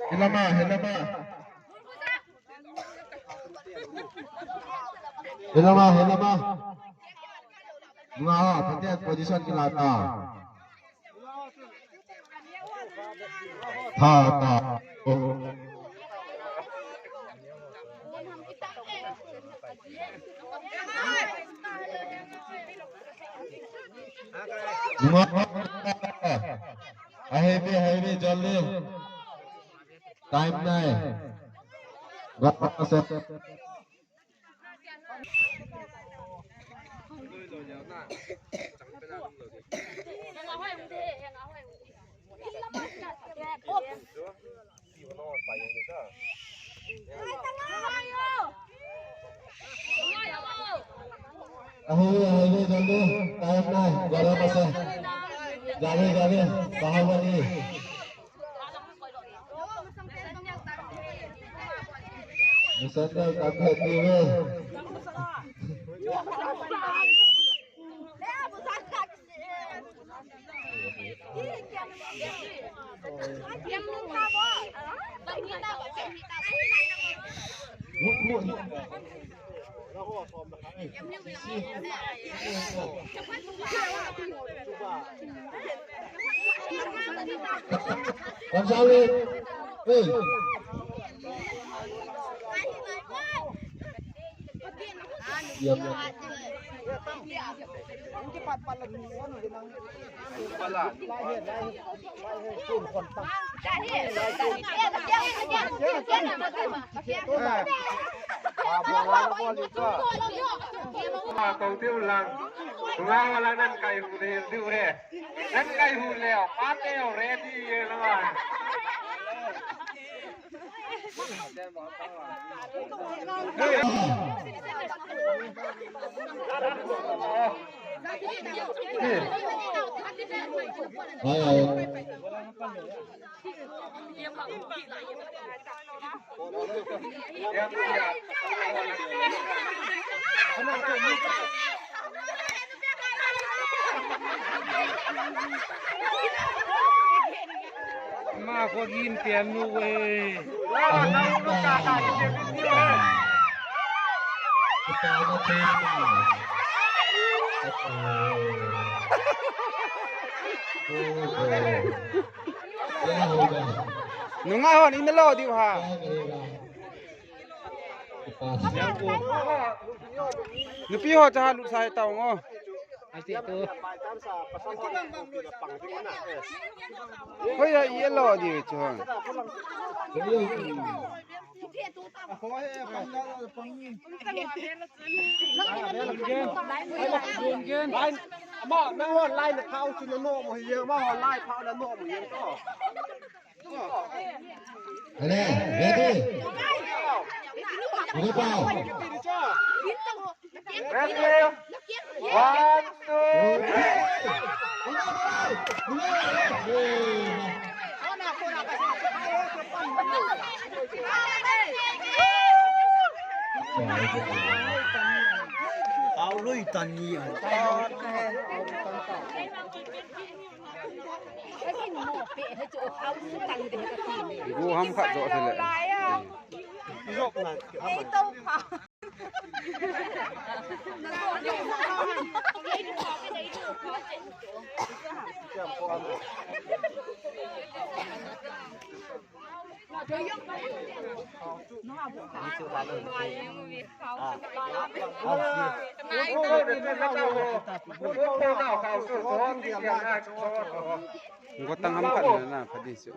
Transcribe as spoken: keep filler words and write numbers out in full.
Hilama, hilama. Hilama, hilama. Nunga ho, Pathen position kila ta. Tha, tha. Nunga ho. Ahi ve, ahi ve, jaldi. Time nahi. Gap pa se. Ahi, ahi, jaldi. Time nahi. Gap pa se. Jaldi, jaldi. Bahubali. Mister Dai, kamu hati ni. Kamsale. Hey. Yep. Kong diu lang. Nunga ho lang nan kai hu diu re. Nan kai hu leo. Pate ready ye lo. Ma ko gin tiam nu we. Nunga hon in lo diu ha. Nupi ho cha lut sai tao ngo. Hoi ya, yellow di chu. Line, ama, nang hon line phao chu na nom hi, ama hon line phao na nom hi to. Ready, ready. Ready, pao. Ready. One, two, three. Pao lui tan ni. Gu ham khat jo thile. Gotang ham khat na, na, pha di chu.